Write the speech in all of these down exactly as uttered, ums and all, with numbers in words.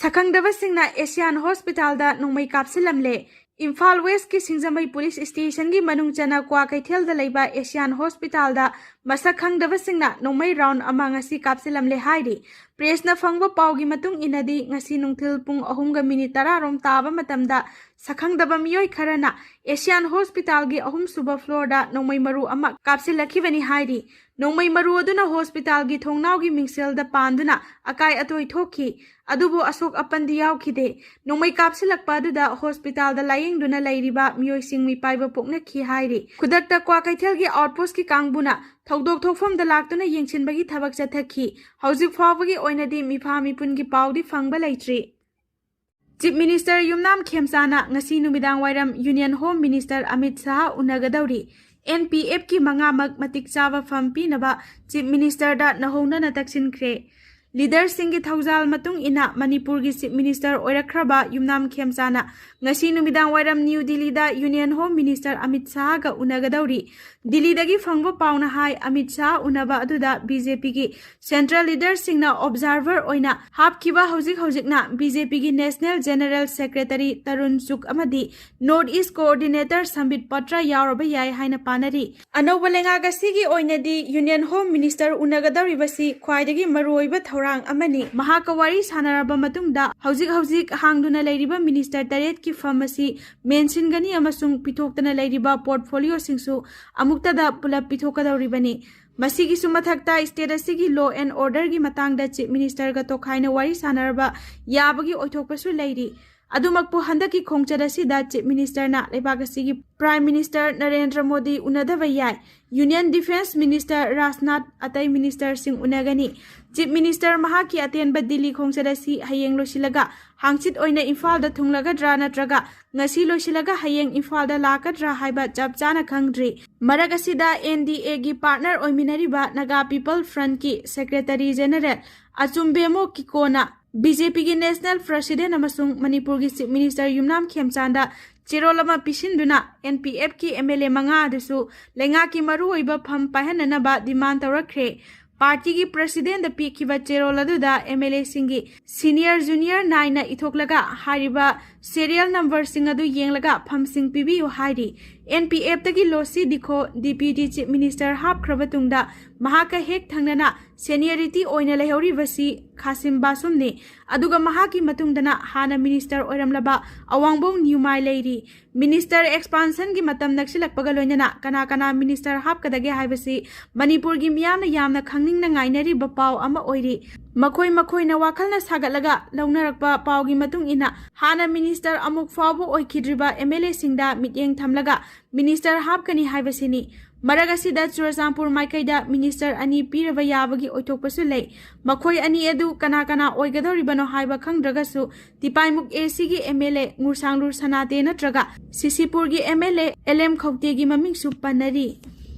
ꯁꯛꯈꯪꯗꯕꯁꯤꯡꯅ Asian ꯍꯣꯁꯄꯤꯇꯥꯜꯗ ꯅꯣꯡꯃꯩ ꯀꯥꯞꯁꯤꯜꯂꯝꯂꯦ꯫ ꯏꯝꯐꯥꯜ ꯋꯦꯁꯀꯤ ꯁꯤꯡꯖꯃꯩ ꯄꯨꯂꯤꯁ ꯁ꯭ꯇꯦꯁꯟꯒꯤ ꯃꯅꯨꯡ ꯆꯟꯅ ꯀ꯭ꯋꯥꯀꯩꯊꯦꯜꯗ ꯂꯩꯕ ꯑꯦꯁꯤꯌꯥꯟ ꯍꯣꯁꯄꯤꯇꯥꯜꯗ ꯃꯁꯛ ꯈꯪꯗꯕꯁꯤꯡꯅ ꯅꯣꯡꯃꯩ ꯔꯥꯎꯟ ꯑꯃ ꯉꯁꯤ ꯀꯥꯞꯁꯤꯜꯂꯝꯂꯦ ꯍꯥꯏꯔꯤ꯫ ꯄ꯭ꯔꯦꯁꯅ ꯐꯪꯕ ꯄꯥꯎꯒꯤ ꯃꯇꯨꯡ ꯏꯟꯅꯗꯤ, ꯉꯁꯤ ꯅꯨꯡꯊꯤꯜ ꯄꯨꯡ ꯑꯍꯨꯝꯒ ꯃꯤꯅꯤꯠ ꯇꯔꯥ ꯔꯣꯝ ꯇꯥꯕ ꯃꯇꯝꯗ ꯁꯛꯈꯪꯗꯕ ꯃꯤꯑꯣꯏ ꯈꯔꯅ ꯑꯦꯁꯤꯌꯥꯟ ꯍꯣꯁꯄꯤꯇꯥꯜꯒꯤ ꯑꯍꯨꯝꯁꯨꯕ ꯐ꯭ꯂꯣꯔꯗ ꯅꯣꯡꯃꯩ ꯃꯔꯨ ꯑꯃ ꯀꯥꯞꯁꯤꯜꯂꯛꯈꯤꯕꯅꯤ ꯍꯥꯏꯔꯤ꯫ ꯅꯣꯡꯃꯩ ꯃꯔꯨ ꯑꯗꯨꯅ ꯍꯣꯁꯄꯤꯇꯥꯜꯒꯤ ꯊꯣꯡꯅꯥꯎꯒꯤ ꯃꯤꯡꯁꯦꯜꯗ ꯄꯥꯟꯗꯨꯅ ꯑꯀꯥꯏ ꯑꯇꯣꯏ ꯊꯣꯛꯈꯤ꯫ ꯑꯗꯨꯕꯨ ꯑꯁꯣꯛ ꯑꯄꯟꯗꯤ ꯌꯥꯎꯈꯤꯗꯦ꯫ ꯅꯣꯡꯃꯩ ꯀꯥꯞꯁꯤꯜꯂꯛꯄ ꯑꯗꯨꯗ ꯍꯣꯁꯄꯤꯇꯥꯜꯗ ꯂꯥꯌꯦꯡꯗꯨꯅ ꯂꯩꯔꯤꯕ ꯃꯤꯑꯣꯏꯁꯤꯡ ꯃꯤꯄꯥꯏꯕ ꯄꯣꯛꯅꯈꯤ ꯍꯥꯏꯔꯤ꯫ ꯈꯨꯗꯛꯇ ꯀ꯭ꯋꯥꯀꯩꯊꯦꯜꯒꯤ ꯑꯥꯎꯠꯄꯣꯁꯀꯤ ꯀꯥꯡꯕꯨꯅ ꯊꯧꯗꯣꯛ ꯊꯣꯛꯐꯝꯗ ꯂꯥꯛꯇꯨꯅ ꯌꯦꯡꯁꯤꯟꯕꯒꯤ ꯊꯕꯛ ꯆꯠꯊꯈꯤ꯫ ꯍꯧꯖꯤꯛ ꯐꯥꯎꯕꯒꯤ ꯑꯣꯏꯅꯗꯤ ꯃꯤꯐꯥ ꯃꯤꯄꯨꯟꯒꯤ ꯄꯥꯎꯗꯤ ꯐꯪꯕ ꯂꯩꯇ꯭ꯔꯤ꯫ ꯆꯤꯐ ꯃꯤꯅꯤꯁꯇꯔ ꯌꯨꯝꯅꯥꯝ ꯈꯦꯝꯆꯥꯅ ꯉꯁꯤ ꯅꯨꯃꯤꯗꯥꯡ ꯋꯥꯏꯔꯝ union home minister Amit Shah ꯎꯅꯒꯗꯧꯔꯤ꯫ ꯑꯦꯟ ꯄꯤ ꯑꯦꯐꯀꯤ ꯃꯉꯥꯃꯛ ꯃꯇꯤꯛ ꯆꯥꯕ ꯐꯝ ꯄꯤꯅꯕ ꯆꯤꯐ ꯃꯤꯅꯤꯁꯇꯔꯗ ꯅꯧꯍꯧꯅꯅ ꯇꯛꯁꯤꯟꯈ꯭ꯔꯦ꯫ ꯂꯤꯗꯔꯁꯤꯡꯒꯤ ꯊꯧꯖꯥꯜ ꯃꯇꯨꯡ ꯏꯟꯅ ꯃꯅꯤꯄꯨꯔꯒꯤ ꯆꯤꯐ ꯃꯤꯅꯤꯁꯇꯔ ꯑꯣꯏꯔꯛꯈ꯭ꯔꯕ ꯌꯨꯝꯅꯥꯝ ꯈꯦꯝꯆꯥꯅ ꯉꯁꯤ ꯅꯨꯃꯤꯗꯥꯡ ꯋꯥꯏꯔꯝ ꯅ꯭ꯌꯨ ꯗꯤꯜꯂꯤꯗ ꯌꯨꯅꯤꯌꯟ ꯍꯣꯝ ꯃꯤꯅꯤꯁꯇꯔ ꯑꯃꯤꯠ ꯁꯥꯍꯒ ꯎꯅꯒꯗꯧꯔꯤ꯫ ꯗꯤꯜꯂꯤꯗꯒꯤ ꯐꯪꯕ ꯄꯥꯎꯅ ꯍꯥꯏ, ꯑꯃꯤꯠ ꯁꯥꯍ ꯎꯅꯕ ꯑꯗꯨꯗ ꯕꯤ ꯖꯦ ꯄꯤꯒꯤ ꯁꯦꯟꯇ꯭ꯔꯦꯜ ꯂꯤꯗꯔꯁꯤꯡꯅ ꯑꯣꯕꯖꯥꯔꯚꯔ ꯑꯣꯏꯅ ꯍꯥꯞꯈꯤꯕ ꯍꯧꯖꯤꯛ ꯍꯧꯖꯤꯛꯅ ꯕꯤ ꯖꯦ ꯄꯤꯒꯤ ꯅꯦꯁꯅꯦꯜ ꯖꯦꯅꯔꯦꯜ ꯁꯦꯀ꯭ꯔꯦꯇꯔꯤ ꯇꯔꯨꯟ ꯆꯨꯒ ꯑꯃꯗꯤ ꯅꯣꯔꯠ ꯏꯁ ꯀꯣꯑꯣꯔꯗꯤꯅꯦꯇꯔ ꯁꯝꯕꯤꯠ ꯄꯇ꯭ꯔ ꯌꯥꯎꯔꯕ ꯌꯥꯏ ꯍꯥꯏꯅ ꯄꯥꯅꯔꯤ꯫ ꯑꯅꯧꯕ ꯂꯩꯉꯥꯛ ꯑꯁꯤꯒꯤ ꯑꯣꯏꯅꯗꯤ ꯌꯨꯅꯤꯌꯟ ꯍꯣꯝ ꯃꯤꯅꯤꯁꯇꯔ ꯎꯅꯒꯗꯧꯔꯤꯕꯁꯤ ꯈ꯭ꯋꯥꯏꯗꯒꯤ ꯃꯔꯨꯑꯣꯏꯕ ꯊꯧꯔꯥꯡ ꯑꯃꯅꯤ꯫ ꯃꯍꯥꯛꯀ ꯋꯥꯔꯤ ꯁꯥꯟꯅꯔꯕ ꯃꯇꯨꯡꯗ ꯍꯧꯖꯤꯛ ꯍꯧꯖꯤꯛ ꯍꯥꯡꯗꯨꯅ ꯂꯩꯔꯤꯕ ꯃꯤꯅꯤꯁꯇꯔ ꯇꯔꯦꯠꯀꯤ ꯐꯝ ꯑꯁꯤ ꯃꯦꯟꯁꯤꯟꯒꯅꯤ ꯑꯃꯁꯨꯡ ꯄꯤꯊꯣꯛꯇꯅ ꯂꯩꯔꯤꯕ ꯄꯣꯔꯠꯐꯣꯂꯤꯑꯣꯁꯤꯡꯁꯨ ꯑꯃꯨꯛꯇꯗ ꯄꯨꯂꯞ ꯄꯤꯊꯣꯛꯀꯗꯧꯔꯤꯕꯅꯤ꯫ ꯃꯁꯤꯒꯤꯁꯨ ꯃꯊꯛꯇ ꯁ꯭ꯇꯦꯠ ꯑꯁꯤꯒꯤ ꯂꯣ ꯑꯦꯟ ꯑꯣꯔꯗꯔꯒꯤ ꯃꯇꯥꯡꯗ ꯆꯤꯐ ꯃꯤꯅꯤꯁꯇꯔꯒ ꯇꯣꯈꯥꯏꯅ ꯋꯥꯔꯤ ꯁꯥꯟꯅꯔꯕ ꯌꯥꯕꯒꯤ ꯑꯣꯏꯊꯣꯛꯄꯁꯨ ꯂꯩꯔꯤ꯫ ꯑꯗꯨꯃꯛꯄꯨ ꯍꯟꯗꯛꯀꯤ ꯈꯣꯡꯆꯠ ꯑꯁꯤꯗ ꯆꯤꯐ ꯃꯤꯅꯤꯁꯇꯔꯅ ꯂꯩꯕꯥꯛ ꯑꯁꯤꯒꯤ ꯄ꯭ꯔꯥꯏꯝ ꯃꯤꯅꯤꯁꯇꯔ ꯅꯔꯦꯟꯗ꯭ꯔ ꯃꯣꯗꯤ ꯎꯅꯗꯕ ꯌꯥꯏ꯫ ꯌꯨꯅꯤꯌꯟ ꯗꯤꯐꯦꯟꯁ ꯃꯤꯅꯤꯁꯇꯔ ꯔꯥꯖꯅꯥꯊ, ꯑꯇꯩ ꯃꯤꯅꯤꯁꯇꯔꯁꯤꯡ ꯎꯅꯒꯅꯤ꯫ ꯆꯤꯐ ꯃꯤꯅꯤꯁꯇꯔ ꯃꯍꯥꯛꯀꯤ ꯑꯇꯦꯟꯕ ꯗꯤꯜꯂꯤ ꯈꯣꯡꯆꯠ ꯑꯁꯤ ꯍꯌꯦꯡ ꯂꯣꯏꯁꯤꯜꯂꯒ ꯍꯥꯡꯆꯤꯠ ꯑꯣꯏꯅ ꯏꯝꯐꯥꯜꯗ ꯊꯨꯡꯂꯒꯗ꯭ꯔꯥ ꯅꯠꯇ꯭ꯔꯒ ꯉꯁꯤ ꯂꯣꯏꯁꯤꯜꯂꯒ ꯍꯌꯦꯡ ꯏꯝꯐꯥꯜꯗ ꯂꯥꯛꯀꯗ꯭ꯔꯥ ꯍꯥꯏꯕ ꯆꯞ ꯆꯥꯅ ꯈꯪꯗ꯭ꯔꯤ꯫ ꯃꯔꯛ ꯑꯁꯤꯗ ꯑꯦꯟ ꯗꯤ ꯑꯦꯒꯤ ꯄꯥꯔꯠꯅꯔ ꯑꯣꯏꯃꯤꯟꯅꯔꯤꯕ ꯅꯥꯒꯥ ꯄꯤꯄꯜ ꯐ꯭ꯔꯟꯠꯀꯤ ꯁꯦꯀ꯭ꯔꯦꯇꯔꯤ ꯖꯦꯅꯔꯦꯜ ꯑꯆꯨꯝꯕꯦꯃꯣ ꯀꯤꯀꯣꯅ ꯕꯤ ꯖꯦ ꯄꯤꯒꯤ ꯅꯦꯁꯅꯦꯜ ꯄ꯭ꯔꯁꯤꯗꯦꯟꯠ ꯑꯃꯁꯨꯡ ꯃꯅꯤꯄꯨꯔꯒꯤ ꯆꯤꯐ ꯃꯤꯅꯤꯁꯇꯔ ꯌꯨꯝꯅꯥꯝ ꯈꯦꯝꯆꯥꯟꯗ ꯆꯦꯔꯣꯜ ꯑꯃ ꯄꯤꯁꯤꯟꯗꯨꯅ ꯑꯦꯟ ꯄꯤ ꯑꯦꯐꯀꯤ ꯑꯦꯝ ꯑꯦꯜ ꯑꯦ ꯃꯉꯥ ꯑꯗꯨꯁꯨ ꯂꯩꯉꯥꯛꯀꯤ ꯃꯔꯨꯑꯣꯏꯕ ꯐꯝ ꯄꯥꯏꯍꯟꯅꯅꯕ ꯗꯤꯃꯥꯟ ꯇꯧꯔꯛꯈ꯭ꯔꯦ꯫ ꯄꯥꯔꯇꯤꯒꯤ ꯄ꯭ꯔꯁꯤꯗꯦꯟꯗ ꯄꯤꯈꯤꯕ ꯆꯦꯔꯣꯜ ꯑꯗꯨꯗ ꯑꯦꯝ ꯑꯦꯜ ꯑꯦꯁꯤꯡꯒꯤ ꯁꯤꯅꯤꯌꯔ ꯖꯨꯅꯤꯌꯔ ꯅꯥꯏꯅ ꯏꯊꯣꯛꯂꯒ ꯍꯥꯏꯔꯤꯕ ꯁꯦꯔꯤꯌꯦꯜ ꯅꯝꯕꯔꯁꯤꯡ ꯑꯗꯨ ꯌꯦꯡꯂꯒ ꯐꯝꯁꯤꯡ ꯄꯤꯕꯤꯌꯨ ꯍꯥꯏꯔꯤ꯫ ꯑꯦꯟ ꯄꯤ ꯑꯦꯐꯇꯒꯤ Losii Dikho deputy chief minister ꯍꯥꯞꯈ꯭ꯔꯕ ꯇꯨꯡꯗ ꯃꯍꯥꯛꯀ ꯍꯦꯛ ꯊꯪꯅꯅ ꯁꯦꯅꯤꯌꯔꯤꯇꯤ ꯑꯣꯏꯅ ꯂꯩꯍꯧꯔꯤꯕꯁꯤ ꯈꯥꯁꯤꯝ ꯕꯥꯁꯨꯝꯅꯤ꯫ ꯑꯗꯨꯒ ꯃꯍꯥꯛꯀꯤ ꯃꯇꯨꯡꯗꯅ ꯍꯥꯟꯅ ꯃꯤꯅꯤꯁꯇꯔ ꯑꯣꯏꯔꯝꯂꯕ ꯑꯋꯥꯡꯕꯣꯡ ꯅ꯭ꯌꯨꯃꯥꯏ ꯂꯩꯔꯤ꯫ ꯃꯤꯅꯤꯁꯇꯔ ꯑꯦꯛꯁꯄꯥꯟꯁꯟꯒꯤ ꯃꯇꯝ ꯅꯛꯁꯤꯜꯂꯛꯄꯒ ꯂꯣꯏꯅꯅ ꯀꯅꯥ ꯀꯅꯥ ꯃꯤꯅꯤꯁꯇꯔ ꯍꯥꯞꯀꯗꯒꯦ ꯍꯥꯏꯕꯁꯤ ꯃꯅꯤꯄꯨꯔꯒꯤ ꯃꯤꯌꯥꯝꯅ ꯌꯥꯝꯅ ꯈꯪꯅꯤꯡꯅ ꯉꯥꯏꯅꯔꯤꯕ ꯄꯥꯎ ꯑꯃ ꯑꯣꯏꯔꯤ꯫ ꯃꯈꯣꯏ ꯃꯈꯣꯏꯅ ꯋꯥꯈꯜꯅ ꯁꯥꯒꯠꯂꯒ ꯂꯧꯅꯔꯛꯄ ꯄꯥꯎꯒꯤ ꯃꯇꯨꯡ ꯏꯟꯅ ꯍꯥꯟꯅ ꯃꯤꯅꯤꯁꯇꯔ ꯑꯃꯨꯛ ꯐꯥꯎꯕ ꯑꯣꯏꯈꯤꯗ꯭ꯔꯤꯕ ꯑꯦꯝ ꯑꯦꯜ ꯑꯦꯁꯤꯡꯗ ꯃꯤꯠꯌꯦꯡ ꯊꯝꯂꯒ ꯃꯤꯅꯤꯁꯇꯔ ꯍꯥꯞꯀꯅꯤ ꯍꯥꯏꯕꯁꯤꯅꯤ꯫ ꯃꯔꯛ ꯑꯁꯤꯗ ꯆꯨꯔꯆꯥꯟꯄꯨꯔ ꯃꯥꯏꯀꯩꯗ ꯃꯤꯅꯤꯁꯇꯔ ꯑꯅꯤ ꯄꯤꯔꯕ ꯌꯥꯕꯒꯤ ꯑꯣꯏꯊꯣꯛꯄꯁꯨ ꯂꯩ꯫ ꯃꯈꯣꯏ ꯑꯅꯤ ꯑꯗꯨ ꯀꯅꯥ ꯀꯅꯥ ꯑꯣꯏꯒꯗꯧꯔꯤꯕꯅꯣ ꯍꯥꯏꯕ ꯈꯪꯗ꯭ꯔꯒꯁꯨ ꯇꯤꯄꯥꯏꯃꯨꯛ ꯑꯦ ꯁꯤꯒꯤ ꯑꯦꯝ ꯑꯦꯜ ꯑꯦ ꯉꯨꯔꯁꯥꯡꯂꯨꯔ ꯁꯅꯥꯇꯦ ꯅꯠꯇ꯭ꯔꯒ ꯁꯤꯁꯤꯄꯨꯔꯒꯤ M L A L M ꯈꯧꯇꯦꯒꯤ ꯃꯃꯤꯡꯁꯨ ꯄꯟꯅꯔꯤ꯫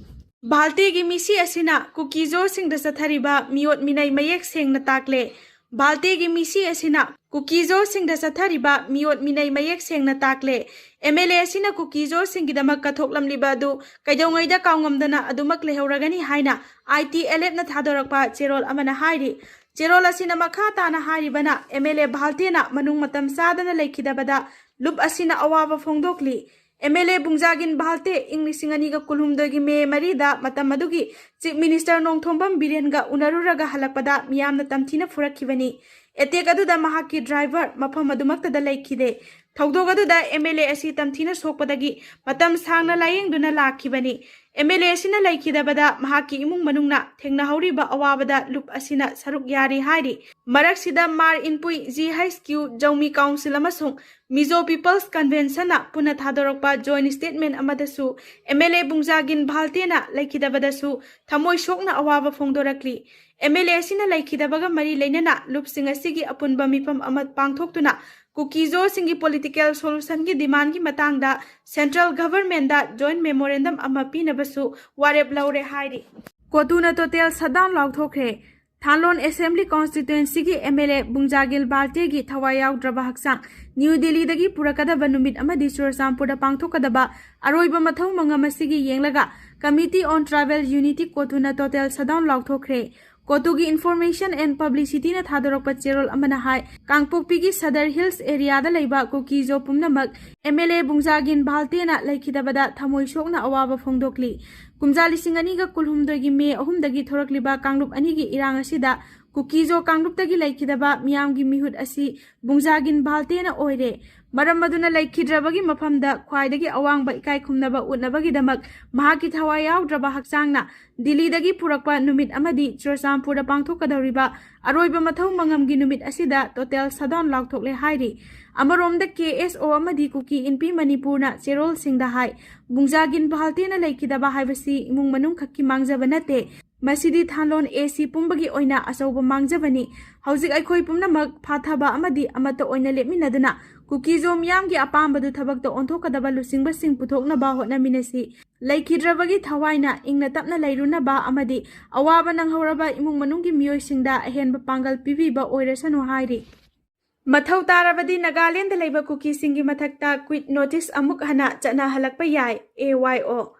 ꯚꯥꯜꯇꯦꯒꯤ ꯃꯤꯁꯤ ꯑꯁꯤꯅ ꯀꯨꯀꯤꯖꯣꯁꯤꯡꯗ ꯆꯠꯊꯔꯤꯕ ꯃꯤꯑꯣꯠ ꯃꯤꯅꯩ ꯃꯌꯦꯛ ꯁꯦꯡꯅ ꯇꯥꯛꯂꯦ꯫ ꯚꯥꯜꯇꯦꯒꯤ ꯃꯤꯁꯤ ꯑꯁꯤꯅ ꯀꯨꯀꯤꯖꯣꯁꯤꯡꯗ ꯆꯠꯊꯔꯤꯕ ꯃꯤꯑꯣꯠ ꯃꯤꯅꯩ ꯃꯌꯦꯛ ꯁꯦꯡꯅ ꯇꯥꯛꯂꯦ꯫ ꯑꯦꯝ ꯑꯦꯜ ꯑꯦ ꯑꯁꯤꯅ ꯀꯨꯀꯤꯖꯣꯁꯤꯡꯒꯤꯗꯃꯛ ꯀꯠꯊꯣꯛꯂꯝꯂꯤꯕ ꯑꯗꯨ ꯀꯩꯗꯧꯉꯩꯗ ꯀꯥꯎꯉꯝꯗꯅ ꯑꯗꯨꯃꯛ ꯂꯩꯍꯧꯔꯒꯅꯤ ꯍꯥꯏꯅ ꯑꯥꯏ ꯇꯤ ꯑꯦꯜ ꯑꯦꯐꯅ ꯊꯥꯗꯣꯔꯛꯄ ꯆꯦꯔꯣꯜ ꯑꯃꯅ ꯍꯥꯏꯔꯤ꯫ ꯆꯦꯔꯣꯜ ꯑꯁꯤꯅ ꯃꯈꯥ ꯇꯥꯅ ꯍꯥꯏꯔꯤꯕꯅ ꯑꯦꯝ ꯑꯦꯜ ꯑꯦ ꯚꯥꯜꯇꯦꯅ ꯃꯅꯨꯡ ꯃꯇꯝ ꯆꯥꯗꯅ ꯂꯩꯈꯤꯗꯕꯗ ꯂꯨꯞ ꯑꯁꯤꯅ ꯑꯋꯥꯕ ꯐꯣꯡꯗꯣꯛꯂꯤ꯫ ꯑꯦꯝ ꯑꯦꯜ ꯑꯦ ꯕꯨꯡꯖꯥꯒꯤꯟ ꯚꯥꯜꯇꯦ ꯏꯪ ꯂꯤꯁꯤꯡ ꯑꯅꯤꯒ ꯀꯨꯟꯍꯨꯝꯗꯣꯏꯒꯤ ꯃꯦ ꯃꯔꯤꯗ ꯃꯇꯝ ꯑꯗꯨꯒꯤ ꯆꯤꯐ ꯃꯤꯅꯤꯁꯇꯔ ꯅꯣꯡꯊꯣꯝꯕꯝ ꯕꯤꯔꯦꯟꯒ ꯎꯅꯔꯨꯔꯒ ꯍꯜꯂꯛꯄꯗ ꯃꯤꯌꯥꯝꯅ ꯇꯝꯊꯤꯅ ꯐꯨꯔꯛꯈꯤꯕꯅꯤ꯫ ꯑꯦꯇꯦꯛ ꯑꯗꯨꯗ ꯃꯍꯥꯛꯀꯤ ꯗ꯭ꯔꯥꯏꯚꯔ ꯃꯐꯝ ꯑꯗꯨꯃꯛꯇꯗ ꯂꯩꯈꯤꯗꯦ꯫ ꯊꯧꯗꯣꯛ ꯑꯗꯨꯗ ꯑꯦꯝ ꯑꯦꯜ ꯑꯦ ꯑꯁꯤ ꯇꯝꯊꯤꯅ ꯁꯣꯛꯄꯗꯒꯤ ꯃꯇꯝ ꯁꯥꯡꯅ ꯂꯥꯌꯦꯡꯗꯨꯅ ꯂꯥꯛꯈꯤꯕꯅꯤ꯫ ꯑꯦꯝ ꯑꯦꯜ ꯑꯦ ꯑꯁꯤꯅ ꯂꯩꯈꯤꯗꯕꯗ ꯃꯍꯥꯛꯀꯤ ꯏꯃꯨꯡ ꯃꯅꯨꯡꯅ ꯊꯦꯡꯅꯍꯧꯔꯤꯕ ꯑꯋꯥꯕꯗ ꯂꯨꯞ ꯑꯁꯤꯅ ꯁꯔꯨꯛ ꯌꯥꯔꯤ ꯍꯥꯏꯔꯤ꯫ ꯃꯔꯛꯁꯤꯗ Hmar Inpui G H Q Zomi Council ꯑꯃꯁꯨꯡ ꯃꯤꯖꯣ ꯄꯤꯄꯜꯁ ꯀꯟꯚꯦꯟꯁꯟꯅ ꯄꯨꯟꯅ ꯊꯥꯗꯣꯔꯛꯄ ꯖꯣꯏꯟꯠ ꯁ꯭ꯇꯦꯠꯃꯦꯟꯠ ꯑꯃꯗꯁꯨ ꯑꯦꯝ ꯑꯦꯜ ꯑꯦ ꯕꯨꯡꯖꯥꯒꯤꯟ ꯚꯥꯜꯇꯦꯅ ꯂꯩꯈꯤꯗꯕꯗꯁꯨ ꯊꯃꯣꯏ ꯁꯣꯛꯅ ꯑꯋꯥꯕ ꯐꯣꯡꯗꯣꯔꯛꯂꯤ꯫ ꯑꯦꯝ ꯑꯦꯜ ꯑꯦ ꯑꯁꯤꯅ ꯂꯩꯈꯤꯗꯕꯒ ꯃꯔꯤ ꯂꯩꯅꯅ ꯂꯨꯞꯁꯤꯡ ꯑꯁꯤꯒꯤ ꯑꯄꯨꯟꯕ ꯃꯤꯐꯝ ꯑꯃ ꯄꯥꯡꯊꯣꯛꯇꯨꯅ ꯀꯨꯀꯤꯖꯣꯁꯤꯡꯒꯤ ꯄꯣꯂꯤꯇꯤꯀꯦꯜ ꯁꯣꯂꯨꯁꯟꯒꯤ ꯗꯤꯃꯥꯟꯒꯤ ꯃꯇꯥꯡꯗ ꯁꯦꯟꯇ꯭ꯔꯦꯜ ꯒꯚꯔꯟꯃꯦꯟꯠꯗ ꯖꯣꯏꯟꯠ ꯃꯦꯃꯣꯔꯦꯟꯗꯝ ꯑꯃ ꯄꯤꯅꯕꯁꯨ ꯋꯥꯔꯦꯞ ꯂꯧꯔꯦ ꯍꯥꯏꯔꯤ꯫ ꯀꯣꯇꯨꯅ ꯇꯣꯇꯦꯜ ꯁꯠꯗꯥꯎꯟ ꯂꯥꯎꯊꯣꯛꯈ꯭ꯔꯦ꯫ ꯊꯥꯂꯣꯟ ꯑꯦꯁꯦꯝꯕ꯭ꯂꯤ ꯀꯣꯟꯁꯇꯤꯇ꯭ꯋꯦꯟꯁꯤꯒꯤ ꯑꯦꯝ ꯑꯦꯜ ꯑꯦ ꯕꯨꯡꯖꯥꯒꯤꯜ ꯕꯥꯜꯇꯦꯒꯤ ꯊꯋꯥꯏ ꯌꯥꯎꯗ꯭ꯔꯕ ꯍꯛꯆꯥꯡ ꯅ꯭ꯌꯨ ꯗꯤꯜꯂꯤꯗꯒꯤ ꯄꯨꯔꯛꯀꯗꯕ ꯅꯨꯃꯤꯠ ꯑꯃꯗꯤ ꯆꯨꯔꯆꯥꯟꯄꯨꯔꯗ ꯄꯥꯡꯊꯣꯛꯀꯗꯕ ꯑꯔꯣꯏꯕ ꯃꯊꯧ ꯃꯉꯝ ꯑꯁꯤꯒꯤ ꯌꯦꯡꯂꯒ Committee on Tribal Unity ꯀꯣꯇꯨꯅ total shutdown ꯂꯥꯎꯊꯣꯛꯈ꯭ꯔꯦ꯫ ꯀꯣꯇꯨꯒꯤ Information and Publicityꯅ ꯊꯥꯗꯣꯔꯛꯄ ꯆꯦꯔꯣꯜ ꯑꯃꯅ ꯍꯥꯏ, ꯀꯥꯡꯄꯣꯛꯄꯤꯒꯤ ꯁꯗꯔ ꯍꯤꯜꯁ ꯑꯦꯔꯤꯌꯥꯗ ꯂꯩꯕ ꯀꯨꯀꯤꯖꯣ ꯄꯨꯝꯅꯃꯛ ꯑꯦꯝ ꯑꯦꯜ ꯑꯦ ꯕꯨꯡꯖꯥꯒꯤꯟ ꯚꯥꯜꯇꯦꯅ ꯂꯩꯈꯤꯗꯕꯗ ꯊꯃꯣꯏ ꯁꯣꯛꯅ ꯑꯋꯥꯕ ꯐꯣꯡꯗꯣꯛꯂꯤ꯫ ꯀꯨꯝꯖꯥ ꯂꯤꯁꯤꯡ ꯑꯅꯤꯒ ꯀꯨꯟꯍꯨꯝꯗꯣꯏꯒꯤ ꯃꯦ ꯑꯍꯨꯝꯗꯒꯤ ꯊꯣꯔꯛꯂꯤꯕ ꯀꯥꯡꯂꯨꯞ ꯑꯅꯤꯒꯤ ꯏꯔꯥꯡ ꯑꯁꯤꯗ ꯀꯨꯀꯤꯖꯣ ꯀꯥꯡꯂꯨꯞꯇꯒꯤ ꯂꯩꯈꯤꯗꯕ ꯃꯤꯌꯥꯝꯒꯤ ꯃꯤꯍꯨꯠ ꯑꯁꯤ ꯕꯨꯡꯖꯥꯒꯤꯟ ꯚꯥꯜꯇꯦꯅ ꯑꯣꯏꯔꯦ꯫ ꯃꯔꯝ ꯑꯗꯨꯅ ꯂꯩꯈꯤꯗ꯭ꯔꯕꯒꯤ ꯃꯐꯝꯗ ꯈ꯭ꯋꯥꯏꯗꯒꯤ ꯑꯋꯥꯡꯕ ꯏꯀꯥꯏ ꯈꯨꯝꯅꯕ ꯎꯠꯅꯕꯒꯤꯗꯃꯛ ꯃꯍꯥꯛꯀꯤ ꯊꯋꯥꯏ ꯌꯥꯎꯗ꯭ꯔꯕ ꯍꯛꯆꯥꯡꯅ ꯗꯤꯜꯂꯤꯗꯒꯤ ꯄꯨꯔꯛꯄ ꯅꯨꯃꯤꯠ ꯑꯃꯗꯤ ꯆꯨꯔꯆꯥꯟꯄꯨꯔꯗ ꯄꯥꯡꯊꯣꯛꯀꯗꯧꯔꯤꯕ ꯑꯔꯣꯏꯕ ꯃꯊꯧ ꯃꯉꯝꯒꯤ ꯅꯨꯃꯤꯠ ꯑꯁꯤꯗ total shutdown ꯂꯥꯎꯊꯣꯛꯂꯦ ꯍꯥꯏꯔꯤ꯫ ꯑꯃꯔꯣꯝꯗ ꯀꯦ ꯑꯦꯁ ꯑꯣ ꯑꯃꯗꯤ ꯀꯨꯀꯤ ꯏꯟꯄꯤ ꯃꯅꯤꯄꯨꯔꯅ ꯆꯦꯔꯣꯜꯁꯤꯡꯗ ꯍꯥꯏ, ꯕꯨꯡꯖꯥꯒꯤꯟ ꯚꯥꯜꯇꯦꯅ ꯂꯩꯈꯤꯗꯕ ꯍꯥꯏꯕꯁꯤ ꯏꯃꯨꯡ ꯃꯅꯨꯡ ꯈꯛꯀꯤ ꯃꯥꯡꯖꯕ ꯅꯠꯇꯦ, ꯃꯁꯤꯗꯤ ꯊꯥꯂꯣꯟ ꯑꯦ ꯁꯤ ꯄꯨꯝꯕꯒꯤ ꯑꯣꯏꯅ ꯑꯆꯧꯕ ꯃꯥꯡꯖꯕꯅꯤ꯫ ꯍꯧꯖꯤꯛ ꯑꯩꯈꯣꯏ ꯄꯨꯝꯅꯃꯛ ꯐꯥꯊꯕ ꯑꯃꯗꯤ ꯑꯃꯠꯇ ꯑꯣꯏꯅ ꯂꯦꯞꯃꯤꯟꯅꯗꯨꯅ ꯀꯨꯀꯤꯖꯣ ꯃꯤꯌꯥꯝꯒꯤ ꯑꯄꯥꯝꯕꯗꯨ ꯊꯕꯛꯇ ꯑꯣꯟꯊꯣꯛꯀꯗꯕ ꯂꯨꯆꯤꯡꯕꯁꯤꯡ ꯄꯨꯊꯣꯛꯅꯕ ꯍꯣꯠꯅꯃꯤꯟꯅꯁꯤ꯫ ꯂꯩꯈꯤꯗ꯭ꯔꯕꯒꯤ ꯊꯋꯥꯏꯅ ꯏꯪꯅ ꯇꯞꯅ ꯂꯩꯔꯨꯅꯕ ꯑꯃꯗꯤ ꯑꯋꯥꯕ ꯅꯪꯍꯧꯔꯕ ꯏꯃꯨꯡ ꯃꯅꯨꯡꯒꯤ ꯃꯤꯑꯣꯏꯁꯤꯡꯗ ꯑꯍꯦꯟꯕ ꯄꯥꯡꯒꯜ ꯄꯤꯕꯤꯕ ꯑꯣꯏꯔꯁꯅꯨ ꯍꯥꯏꯔꯤ꯫ ꯃꯊꯧ ꯇꯥꯔꯕꯗꯤ ꯅꯥꯒꯥꯂꯦꯟꯗ ꯂꯩꯕ ꯀꯨꯀꯤꯁꯤꯡꯒꯤ ꯃꯊꯛꯇ ꯀ꯭ꯋꯤꯠ ꯅꯣꯇꯤꯁ ꯑꯃꯨꯛ ꯍꯟꯅ ꯆꯠꯅꯍꯜꯂꯛꯄ ꯌꯥꯏ, ꯑꯦ ꯋꯥꯏ ꯑꯣ꯫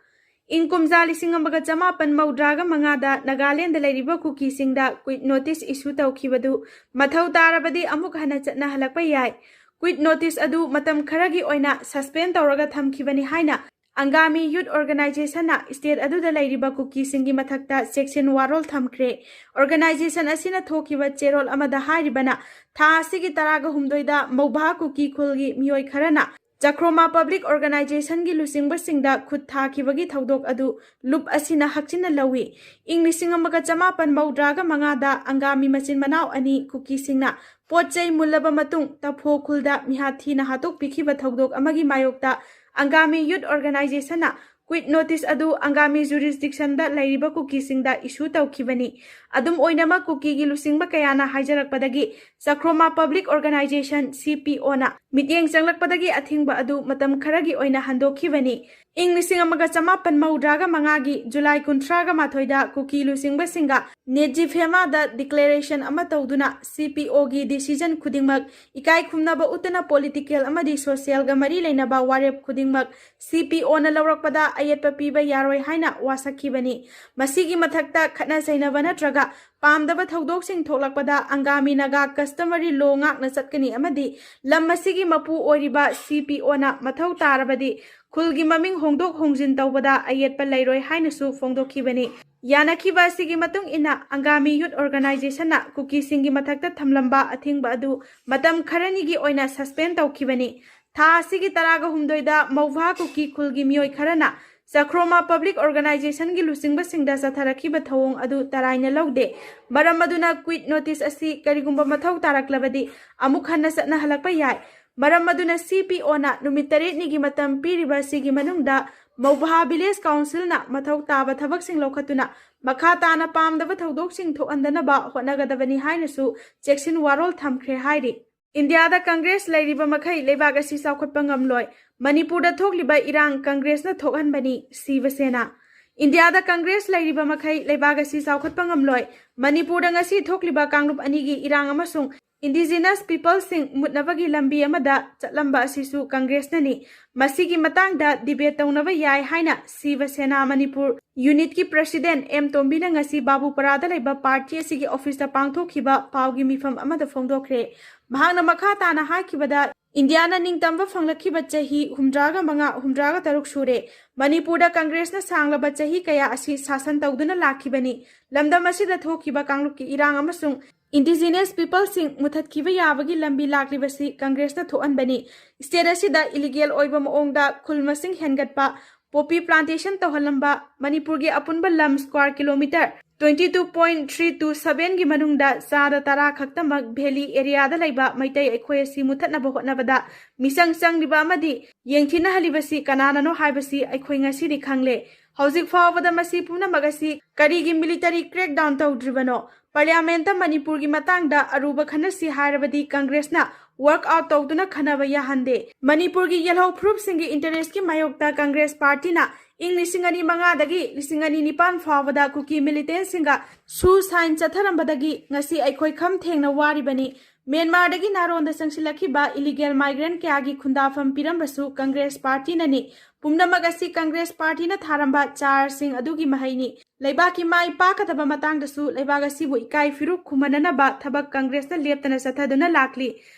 ꯏꯪ ꯀꯨꯝꯖꯥ ꯂꯤꯁꯤꯡ ꯑꯃꯒ ꯆꯃꯥꯄꯟ ꯃꯧꯗ꯭ꯔꯥꯒ ꯃꯉꯥꯗ ꯅꯥꯒꯥꯂꯦꯟꯗ ꯂꯩꯔꯤꯕ ꯀꯨꯀꯤꯁꯤꯡꯗ ꯀ꯭ꯋꯤꯠ ꯅꯣꯇꯤꯁ ꯏꯁꯨ ꯇꯧꯈꯤꯕꯗꯨ ꯃꯊꯧ ꯇꯥꯔꯕꯗꯤ ꯑꯃꯨꯛ ꯍꯟꯅ ꯆꯠꯅꯍꯜꯂꯛꯄ ꯌꯥꯏ꯫ ꯀ꯭ꯋꯤꯠ ꯅꯣꯇꯤꯁ ꯑꯗꯨ ꯃꯇꯝ ꯈꯔꯒꯤ ꯑꯣꯏꯅ ꯁꯁꯄꯦꯟ ꯇꯧꯔꯒ ꯊꯝꯈꯤꯕꯅꯤ ꯍꯥꯏꯅ ꯑꯪꯒꯥꯃꯤ ꯌꯨꯠ ꯑꯣꯔꯒꯅꯥꯏꯖꯦꯁꯟꯅ ꯁ꯭ꯇꯦꯠ ꯑꯗꯨꯗ ꯂꯩꯔꯤꯕ ꯀꯨꯀꯤꯁꯤꯡꯒꯤ ꯃꯊꯛꯇ ꯆꯦꯛꯁꯤꯟ ꯋꯥꯔꯣꯜ ꯊꯝꯈ꯭ꯔꯦ꯫ ꯑꯣꯔꯒꯅꯥꯏꯖꯦꯁꯟ ꯑꯁꯤꯅ ꯊꯣꯛꯈꯤꯕ ꯆꯦꯔꯣꯜ ꯑꯃꯗ ꯍꯥꯏꯔꯤꯕꯅ, ꯊꯥ ꯑꯁꯤꯒꯤ ꯇꯔꯥꯒ ꯍꯨꯝꯗꯣꯏꯗ ꯃꯧꯚꯥ ꯀꯨꯀꯤ ꯈꯨꯜꯒꯤ ꯃꯤꯑꯣꯏ ꯈꯔꯅ ꯆꯈ꯭ꯔꯣꯃꯥ ꯄꯕ꯭ꯂꯤꯛ ꯑꯣꯔꯒꯅꯥꯏꯖꯦꯁꯟꯒꯤ ꯂꯨꯆꯤꯡꯕꯁꯤꯡꯗ ꯈꯨꯠ ꯊꯥꯈꯤꯕꯒꯤ ꯊꯧꯗꯣꯛ ꯑꯗꯨ ꯂꯨꯞ ꯑꯁꯤꯅ ꯍꯛꯆꯤꯟꯅ ꯂꯧꯏ꯫ ꯏꯪ ꯂꯤꯁꯤꯡ ꯑꯃꯒ ꯆꯃꯥꯄꯟ ꯃꯧꯗ꯭ꯔꯥꯒ ꯃꯉꯥꯗ ꯑꯪꯒꯥꯃꯤ ꯃꯆꯤꯟ ꯃꯅꯥꯎ ꯑꯅꯤ ꯀꯨꯀꯤꯁꯤꯡꯅ ꯄꯣꯠ ꯆꯩ ꯃꯨꯜꯂꯕ ꯃꯇꯨꯡ ꯇꯐꯣ ꯈꯨꯜꯗ ꯃꯤꯍꯥꯠ ꯊꯤꯅ ꯍꯥꯠꯇꯣꯛꯄꯤꯈꯤꯕ ꯊꯧꯗꯣꯛ ꯑꯃꯒꯤ ꯃꯥꯌꯣꯛꯇ ꯑꯪꯒꯥꯃꯤ ꯌꯨꯠ ꯑꯣꯔꯒꯅꯥꯏꯖꯦꯁꯟꯅ ꯀ꯭ꯋꯤꯠ ꯅꯣꯇꯤꯁ ꯑꯗꯨ ꯑꯪꯒꯥꯃꯤ ꯖꯨꯔꯤꯁꯗꯤꯛꯁꯟꯗ ꯂꯩꯔꯤꯕ ꯀꯨꯀꯤꯁꯤꯡꯗ ꯏꯁꯨ ꯇꯧꯈꯤꯕꯅꯤ꯫ ꯑꯗꯨꯝ ꯑꯣꯏꯅꯃꯛ, ꯀꯨꯀꯤꯒꯤ ꯂꯨꯆꯤꯡꯕ ꯀꯌꯥꯅ ꯍꯥꯏꯖꯔꯛꯄꯗꯒꯤ ꯆꯈ꯭ꯔꯣꯃꯥ ꯄꯕ꯭ꯂꯤꯛ ꯑꯣꯔꯒꯅꯥꯏꯖꯦꯁꯟ, ꯁꯤ ꯄꯤ ꯑꯣꯅ ꯃꯤꯠꯌꯦꯡ ꯆꯪꯂꯛꯄꯗꯒꯤ ꯑꯊꯤꯡꯕ ꯑꯗꯨ ꯃꯇꯝ ꯈꯔꯒꯤ ꯑꯣꯏꯅ ꯍꯟꯗꯣꯛꯈꯤꯕꯅꯤ꯫ ꯏꯪ ꯂꯤꯁꯤꯡ ꯑꯃꯒ ꯆꯃꯥꯄꯟ ꯃꯧꯗ꯭ꯔꯥꯒ ꯃꯉꯥꯒꯤ ꯖꯨꯂꯥꯏ ꯀꯨꯟꯊ꯭ꯔꯥꯒ ꯃꯥꯊꯣꯏꯗ ꯀꯨꯀꯤ ꯂꯨꯆꯤꯡꯕꯁꯤꯡꯒ ꯅꯦꯖꯤꯐꯦꯃꯥꯗ ꯗꯤꯀ꯭ꯂꯦꯔꯦꯁꯟ ꯑꯃ ꯇꯧꯗꯨꯅ, ꯁꯤ ꯄꯤ ꯑꯣꯒꯤ ꯗꯤꯁꯤꯖꯟ ꯈꯨꯗꯤꯡꯃꯛ ꯏꯀꯥꯏ ꯈꯨꯝꯅꯕ ꯎꯠꯇꯨꯅ ꯄꯣꯂꯤꯇꯤꯀꯦꯜ ꯑꯃꯗꯤ ꯁꯣꯁꯤꯌꯦꯜꯒ ꯃꯔꯤ ꯂꯩꯅꯕ ꯋꯥꯔꯦꯞ ꯈꯨꯗꯤꯡꯃꯛ ꯁꯤ ꯄꯤ ꯑꯣꯅ ꯂꯧꯔꯛꯄꯗ ꯑꯌꯦꯠꯄ ꯄꯤꯕ ꯌꯥꯔꯣꯏ ꯍꯥꯏꯅ ꯋꯥꯁꯛꯈꯤꯕꯅꯤ꯫ ꯃꯁꯤꯒꯤ ꯃꯊꯛꯇ, ꯈꯠꯅ ꯆꯩꯅꯕ ꯅꯠꯇ꯭ꯔꯒ ꯄꯥꯝꯗꯕ ꯊꯧꯗꯣꯛꯁꯤꯡ ꯊꯣꯛꯂꯛꯄꯗ ꯑꯪꯒꯥꯃꯤ ꯅꯥꯒꯥ ꯀꯁꯇꯃꯔꯤ ꯂꯣ ꯉꯥꯛꯅ ꯆꯠꯀꯅꯤ ꯑꯃꯗꯤ ꯂꯝ ꯑꯁꯤꯒꯤ ꯃꯄꯨ ꯑꯣꯏꯔꯤꯕ ꯁꯤ ꯄꯤ ꯑꯣꯅ ꯃꯊꯧ ꯇꯥꯔꯕꯗꯤ ꯈꯨꯜꯒꯤ ꯃꯃꯤꯡ ꯍꯣꯡꯗꯣꯛ ꯍꯣꯡꯖꯤꯟ ꯇꯧꯕꯗ ꯑꯌꯦꯠꯄ ꯂꯩꯔꯣꯏ ꯍꯥꯏꯅꯁꯨ ꯐꯣꯡꯗꯣꯛꯈꯤꯕꯅꯤ꯫ ꯌꯥꯅꯈꯤꯕ ꯑꯁꯤꯒꯤ ꯃꯇꯨꯡ ꯏꯟꯅ, ꯑꯪꯒꯥꯃꯤ ꯌꯨꯠ ꯑꯣꯔꯒꯅꯥꯏꯖꯦꯁꯟꯅ ꯀꯨꯀꯤꯁꯤꯡꯒꯤ ꯃꯊꯛꯇ ꯊꯝꯂꯝꯕ ꯑꯊꯤꯡꯕ ꯑꯗꯨ ꯃꯇꯝ ꯈꯔꯅꯤꯒꯤ ꯑꯣꯏꯅ ꯁꯁꯄꯦꯟ ꯇꯧꯈꯤꯕꯅꯤ꯫ ꯊꯥ ꯑꯁꯤꯒꯤ ꯇꯔꯥꯒ ꯍꯨꯝꯗꯣꯏꯗ ꯃꯧꯚꯥ ꯀꯨꯀꯤ ꯈꯨꯜꯒꯤ ꯃꯤꯑꯣꯏ ꯈꯔꯅ ꯆꯈ꯭ꯔꯣꯃꯥ ꯄꯕ꯭ꯂꯤꯛ ꯑꯣꯔꯒꯅꯥꯏꯖꯦꯁꯟꯒꯤ ꯂꯨꯆꯤꯡꯕꯁꯤꯡꯗ ꯆꯠꯊꯔꯛꯈꯤꯕ ꯊꯧꯑꯣꯡ ꯑꯗꯨ ꯇꯔꯥꯏꯅ ꯂꯧꯗꯦ꯫ ꯃꯔꯝ ꯑꯗꯨꯅ, ꯀ꯭ꯋꯤꯠ ꯅꯣꯇꯤꯁ ꯑꯁꯤ ꯀꯔꯤꯒꯨꯝꯕ ꯃꯊꯧ ꯇꯥꯔꯛꯂꯕꯗꯤ ꯑꯃꯨꯛ ꯍꯟꯅ ꯆꯠꯅꯍꯜꯂꯛꯄ ꯌꯥꯏ꯫ ꯃꯔꯝ ꯑꯗꯨꯅ, ꯁꯤ ꯄꯤ ꯑꯣꯅ ꯅꯨꯃꯤꯠ ꯇꯔꯦꯠꯅꯤꯒꯤ ꯃꯇꯝ ꯄꯤꯔꯤꯕ ꯑꯁꯤꯒꯤ ꯃꯅꯨꯡꯗ ꯃꯧꯚꯥ ꯚꯤꯂꯦꯖ ꯀꯥꯎꯟꯁꯤꯜꯅ ꯃꯊꯧ ꯇꯥꯕ ꯊꯕꯛꯁꯤꯡ ꯂꯧꯈꯠꯇꯨꯅ ꯃꯈꯥ ꯇꯥꯅ ꯄꯥꯝꯗꯕ ꯊꯧꯗꯣꯛꯁꯤꯡ ꯊꯣꯛꯍꯟꯗꯅꯕ ꯍꯣꯠꯅꯒꯗꯕꯅꯤ ꯍꯥꯏꯅꯁꯨ ꯆꯦꯛꯁꯤꯟ ꯋꯥꯔꯣꯜ ꯊꯝꯈ꯭ꯔꯦ ꯍꯥꯏꯔꯤ꯫ ꯏꯟꯗꯤꯌꯥꯗ ꯀꯪꯒ꯭ꯔꯦꯁ ꯂꯩꯔꯤꯕ ꯃꯈꯩ ꯂꯩꯕꯥꯛ ꯑꯁꯤ ꯆꯥꯎꯈꯠꯄ ꯉꯝꯂꯣꯏ꯫ ꯃꯅꯤꯄꯨꯔꯗ ꯊꯣꯛꯂꯤꯕ ꯏꯔꯥꯡ ꯀꯪꯒ꯭ꯔꯦꯁꯅ ꯊꯣꯛꯍꯟꯕꯅꯤ, ꯁꯤꯕ ꯁꯦꯅꯥ꯫ ꯏꯟꯗꯤꯌꯥꯗ ꯀꯪꯒ꯭ꯔꯦꯁ ꯂꯩꯔꯤꯕ ꯃꯈꯩ ꯂꯩꯕꯥꯛ ꯑꯁꯤ ꯆꯥꯎꯈꯠꯄ ꯉꯝꯂꯣꯏ꯫ ꯃꯅꯤꯄꯨꯔꯗ ꯉꯁꯤ ꯊꯣꯛꯂꯤꯕ ꯀꯥꯡꯂꯨꯞ ꯑꯅꯤꯒꯤ ꯏꯔꯥꯡ ꯑꯃꯁꯨꯡ ꯏꯟꯗꯤꯖꯤꯅꯁ ꯄꯤꯄꯜꯁꯤꯡ ꯃꯨꯠꯅꯕꯒꯤ ꯂꯝꯕꯤ ꯑꯃꯗ ꯆꯠꯂꯝꯕ ꯑꯁꯤꯁꯨ ꯀꯪꯒ꯭ꯔꯦꯁꯅꯅꯤ꯫ ꯃꯁꯤꯒꯤ ꯃꯇꯥꯡꯗ ꯗꯤꯕꯦꯠ ꯇꯧꯅꯕ ꯌꯥꯏ ꯍꯥꯏꯅ ꯁꯤꯕ ꯁꯦꯅꯥ ꯃꯅꯤꯄꯨꯔ ꯌꯨꯅꯤꯠꯀꯤ ꯄ꯭ꯔꯁꯤꯗꯦꯟ ꯑꯦꯝ ꯇꯣꯝꯕꯤꯅ ꯉꯁꯤ ꯕꯥꯕꯨꯄꯥꯔꯥꯗ ꯂꯩꯕ ꯄꯥꯔꯇꯤ ꯑꯁꯤꯒꯤ ꯑꯣꯐꯤꯁꯇ ꯄꯥꯡꯊꯣꯛꯈꯤꯕ ꯄꯥꯎꯒꯤ ꯃꯤꯐꯝ ꯑꯃꯗ ꯐꯣꯡꯗꯣꯛꯈ꯭ꯔꯦ꯫ ꯃꯍꯥꯛꯅ ꯃꯈꯥ ꯇꯥꯅ ꯍꯥꯏꯈꯤꯕꯗ, ꯏꯟꯗꯤꯌꯥꯅ ꯅꯤꯡꯇꯝꯕ ꯐꯪꯂꯛꯈꯤꯕ ꯆꯍꯤ ꯍꯨꯝꯗ꯭ꯔꯥꯒ ꯃꯉꯥ, ꯍꯨꯝꯗ꯭ꯔꯥꯒ ꯇꯔꯨꯛ ꯁꯨꯔꯦ꯫ ꯃꯅꯤꯄꯨꯔꯗ ꯀꯪꯒ꯭ꯔꯦꯁꯅ ꯁꯥꯡꯂꯕ ꯆꯍꯤ ꯀꯌꯥ ꯑꯁꯤ ꯁꯥꯁꯟ ꯇꯧꯗꯨꯅ ꯂꯥꯛꯈꯤꯕꯅꯤ꯫ ꯂꯝꯗꯝ ꯑꯁꯤꯗ ꯊꯣꯛꯈꯤꯕ ꯀꯥꯡꯂꯨꯞꯀꯤ ꯏꯔꯥꯡ ꯑꯃꯁꯨꯡ ꯏꯟꯗꯤꯖꯤꯅꯁ ꯄꯤꯄꯜꯁꯤꯡ ꯃꯨꯊꯠꯈꯤꯕ ꯌꯥꯕꯒꯤ ꯂꯝꯕꯤ ꯂꯥꯛꯂꯤꯕꯁꯤ ꯀꯪꯒ꯭ꯔꯦꯁꯅ ꯊꯣꯛꯍꯟꯕꯅꯤ꯫ ꯁ꯭ꯇꯦꯠ ꯑꯁꯤꯗ ꯏꯂꯤꯒꯦꯜ ꯑꯣꯏꯕ ꯃꯑꯣꯡꯗ ꯈꯨꯜ ꯃꯁꯤꯡ ꯍꯦꯟꯒꯠꯄ, ꯄꯣꯄꯤ ꯄ꯭ꯂꯥꯟꯇꯦꯁꯟ ꯇꯧꯍꯜꯂꯝꯕ, ꯃꯅꯤꯄꯨꯔꯒꯤ ꯑꯄꯨꯟꯕ ꯂꯝ square kilometre twenty two point three two seven ꯒꯤ ꯃꯅꯨꯡꯗ ꯆꯥꯗ ꯇꯔꯥ ꯈꯛꯇꯃꯛ ꯚꯦꯂꯤ ꯑꯦꯔꯤꯌꯥꯗ ꯂꯩꯕ ꯃꯩꯇꯩ ꯑꯩꯈꯣꯏ ꯑꯁꯤ ꯃꯨꯊꯠꯅꯕ ꯍꯣꯠꯅꯕꯗ ꯃꯤꯆꯪ ꯆꯪꯂꯤꯕ ꯑꯃꯗꯤ ꯌꯦꯡꯊꯤꯅꯍꯜꯂꯤꯕꯁꯤ ꯀꯅꯥꯅꯅꯣ ꯍꯥꯏꯕꯁꯤ ꯑꯩꯈꯣꯏ ꯉꯁꯤꯗꯤ ꯈꯪꯂꯦ꯫ ꯍꯧꯖꯤꯛ ꯐꯥꯎꯕꯗ ꯃꯁꯤ ꯄꯨꯝꯅꯃꯛ ꯑꯁꯤ ꯀꯔꯤꯒꯤ military crackdown ꯇꯧꯗ꯭ꯔꯤꯕꯅꯣ? ꯄꯥꯔꯂꯤꯌꯥꯃꯦꯟꯠꯇ ꯃꯅꯤꯄꯨꯔꯒꯤ ꯃꯇꯥꯡꯗ ꯑꯔꯨꯕ ꯈꯟꯅꯁꯤ ꯍꯥꯏꯔꯕꯗꯤ ꯀꯪꯒ꯭ꯔꯦꯁꯅ work out ꯇꯧꯗꯨꯅ ꯈꯟꯅꯕ ꯌꯥꯍꯟꯗꯦ꯫ ꯃꯅꯤꯄꯨꯔꯒꯤ ꯌꯦꯜꯍꯧ ꯐꯨꯔꯨꯞꯁꯤꯡꯒꯤ interest ꯀꯤ ꯃꯥꯌꯣꯛꯇ ꯀꯪꯒ꯭ꯔꯦꯁ ꯄꯥꯔꯇꯤꯅ ꯏꯪ ꯂꯤꯁꯤꯡ ꯑꯅꯤ ꯃꯉꯥꯗꯒꯤ ꯂꯤꯁꯤꯡ ꯑꯅꯤ ꯅꯤꯄꯥꯟ ꯐꯥꯎꯕꯗ ꯀꯨꯀꯤ militant ꯁꯤꯡꯒ ꯁꯨ ꯁꯥꯏꯟ ꯆꯠꯊꯔꯝꯕꯗꯒꯤ ꯉꯁꯤ ꯑꯩꯈꯣꯏ ꯈꯝ ꯊꯦꯡꯅ ꯋꯥꯔꯤꯕꯅꯤ꯫ ꯃ꯭ꯌꯥꯟꯃꯥꯔꯗꯒꯤ ꯅꯥꯔꯣꯟꯗ ꯆꯪꯁꯤꯜꯂꯛꯈꯤꯕ illegal migrant ꯀꯌꯥꯒꯤ ꯈꯨꯟꯗꯥꯐꯝ ꯄꯤꯔꯝꯕꯁꯨ ꯀꯪꯒ꯭ꯔꯦꯁ ꯄꯥꯔꯇꯤꯅꯅꯤ꯫ ꯄꯨꯝꯅꯃꯛ ꯑꯁꯤ ꯀꯪꯒ꯭ꯔꯦꯁ ꯄꯥꯔꯇꯤꯅ ꯊꯥꯔꯝꯕ ꯆꯥꯔꯁꯤꯡ ꯑꯗꯨꯒꯤ ꯃꯍꯩꯅꯤ꯫ ꯂꯩꯕꯥꯛꯀꯤ ꯃꯥꯏ ꯄꯥꯛꯀꯗꯕ ꯃꯇꯥꯡꯗꯁꯨ ꯂꯩꯕꯥꯛ ꯑꯁꯤꯕꯨ ꯏꯀꯥꯏ ꯐꯤꯔꯨꯛ ꯈꯨꯝꯍꯟꯅꯅꯕ ꯊꯕꯛ ꯀꯪꯒ꯭ꯔꯦꯁꯅ ꯂꯦꯞꯇꯅ ꯆꯠꯊꯗꯨꯅ ꯂꯥꯛꯂꯤ꯫